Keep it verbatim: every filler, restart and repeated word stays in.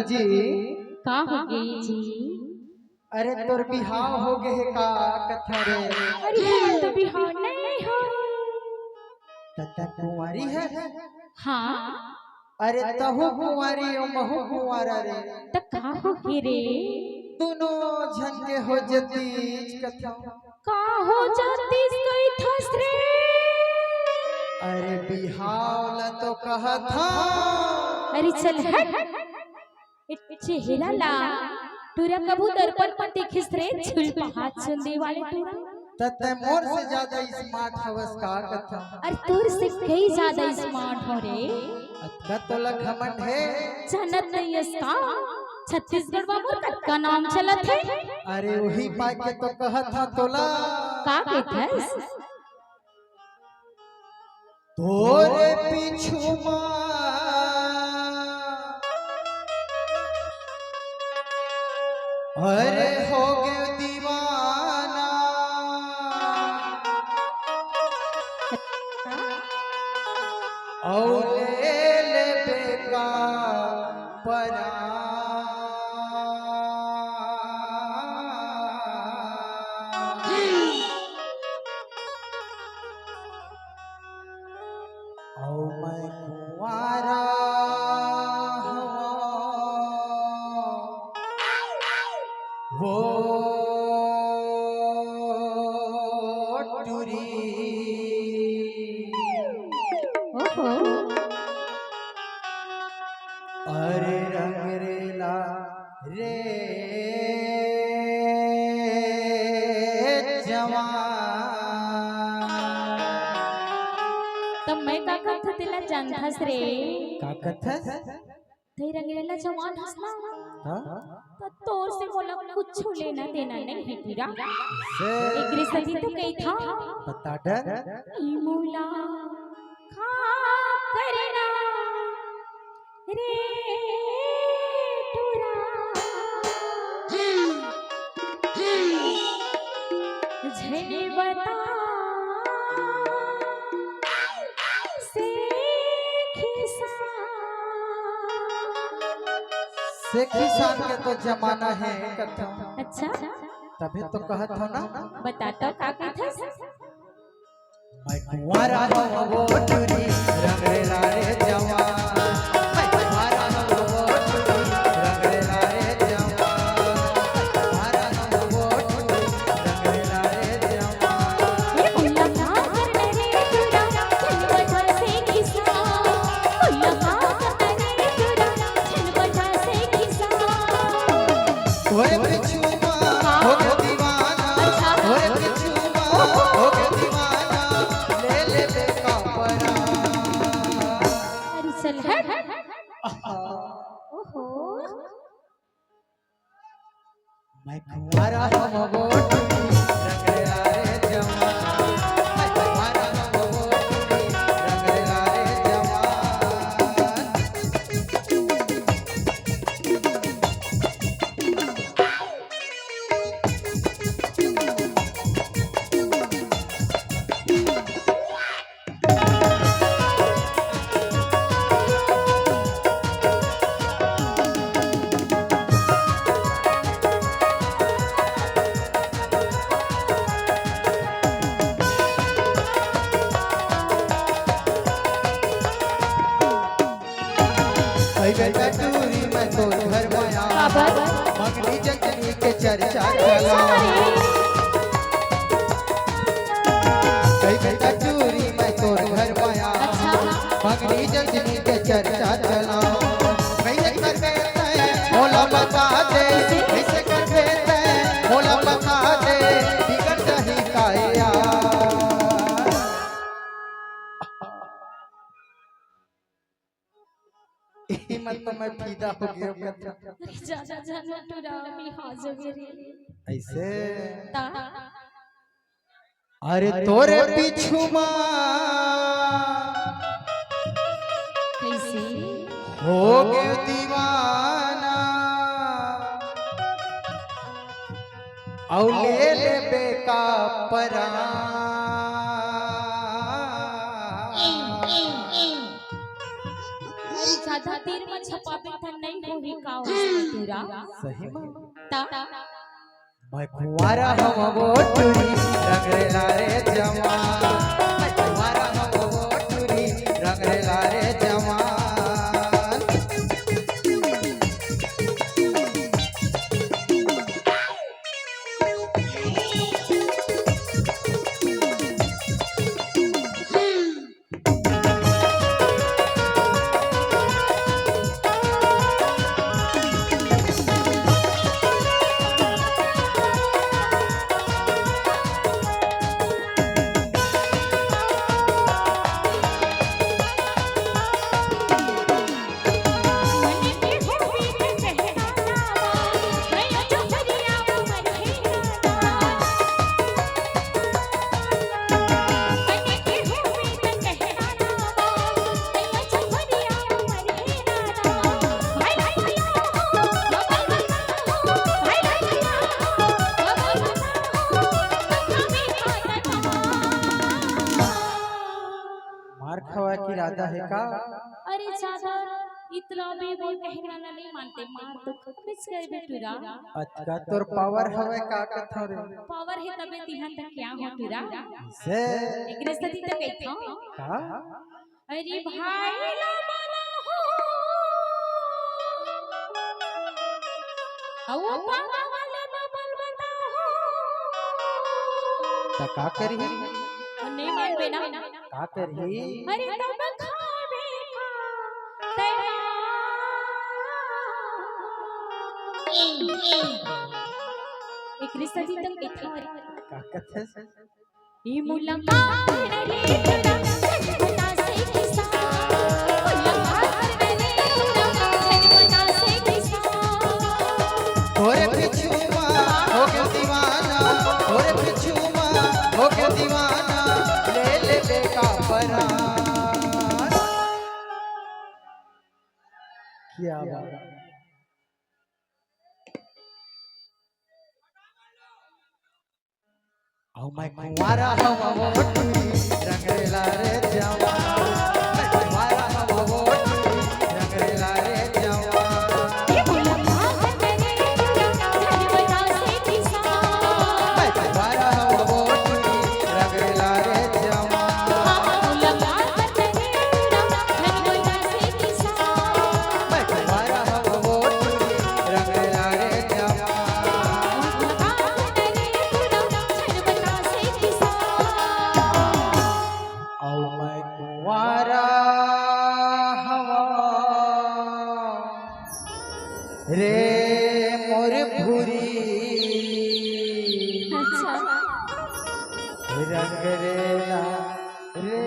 जी। का हो गे जी? अरे तोर बिहाव हो गे हे का कथा रे? अरे हमर तो बिहाव नहीं हो। त तैं कुंवारी हे? हाँ। अरे तहूँ कुंवारी अउ महूँ कुंवारा रे। त का हो गे रे? दूनों झन के हो जतिस कथंव। का हो जतिस कहिथस रे? अरे बिहाव ला तो कहत हंव। अरे चल हट। ए चेहरा ला टूरा कभू दर्पण म देखिस रे, झुलपहा चुंदी वाले टूरा। त तैं मोर से ज्यादा smart हवस का कथंव? अरे तोर से कई ज्यादा smart हों रे। अतका तोला घमंड हे? जानत नइ हस का? छत्तीसगढ़ म मोर कतका नाम चलत हे। अरे उही पाय के तो कहत हंव तोला। का कहिथस? तोरे पीछू म अरे हो गे दीवाना, अउ ले लेबे का परान। अउ मैं कुंवारा हवंव, वो टूरी। ओहो। अरे रंग रेला रे जवान। त मैं का कथंव तेला जानथस रे? का कथस? तैं रंगरेला जवान हस ना? हाँ? त तोर से मोला कुछु लेना देना नइ हे टूरा। से एकरे सेती तो कहिथंव। बता डर। ई मोला का करना रे टूरा। झन बता से खिसान। से खिसान के तो जमाना हे कथंव। अच्छा। तभे तो कहत हंव ना। बता तो का कहिथस? मैं कुंवारा हवंव वो टूरी, रंग रेला रे जवान। मैं कुंवारा हवंव वो टूरी, रंग रेला रे जवान। मैं कुंवारा हवंव वो टूरी, रंग रेला रे जवान। ए भैया का करना रे टूरा, झन बता से खिसान। भैया का करना रे टूरा, झन बता से खिसान। तोरे पीछू म होगे दीवाना, अच्छा। तोरे पीछू म होगे दीवाना, ले लेबे का परान। अरे चल हट। ओहो। मैं कुंवारा हवंव वो टूरी, रंग रेला रे जवान। मैं कुंवारा हवंव वो टूरी, रंग रेला रे जवान। अई बेटा टूरी मैं तोर घर म आय। काबर? मंगनी जंजनी के चर्चा अरे चला। सॉरी। अई बेटा टूरी मैं तोर घर म आय। अच्छा। मंगनी जंजनी के चर्चा चला। कइसे करबे तैं मोला बता दे, कइसे करबे तैं मोला बता दे, बिगड़ जाही का यार। इही मन तो मैं फिदा हो गेंव कथंव। अरे जा जा जा ना टूरा, अभी हाजिर रे। अइसे? ता? अरे तोरे पीछू म कइसे? हो गेंव दीवाना। अउ ले लेबे का परान। अरे जा आधा तीर म छपाबे त नइ होही का ओ टूरा? सही म। त मैं कुंवारा हवं वो टूरी, रंग रेला रे जवान। मैं कुंवारा हवं वो टूरी, रंग रेला रे जवान। मार खवा के इरादा हे का? अरे ज्यादा इतना भी मोर कहना ना नहीं मानते, मार तो खूब मिस गए बे टूरा। अतका तोर पावर हवे का कथो रे? पावर हे तबे तिहा तक क्या हो टूरा? से एकरे सती तो कहथो। का? अरे भाई ला बना हो, अउ पावा वाले बबल बता हो। त का करही? अउ नहीं मानबे ना। का करही? अरे तब खाबे का तैयार। एकरे सती तक इतना का कथे? ई मुलाकात रे टूरा, झटपटा से किसा। मुलाकात रे टूरा, झटपटा से किसा। तोरे पीछू मा हो गया दीवाना, तोरे पीछू मा हो गया दीवाना, ले ले बेका परान। क्या बात। अउ मैं कुंवारा हवं वो टूरी, रंग रेला रे जवान। मैं कुंवारा हवं वो टूरी, रंग रेला रे जवान। मैं कुंवारा हवं वो टूरी, रंग रेला रे जवान। मैं कुंवारा हवं वो टूरी, रंग रेला रे जवान। अउ मैं कुंवारा हवं रे मोर भूरी। अच्छा। रंग रेला रे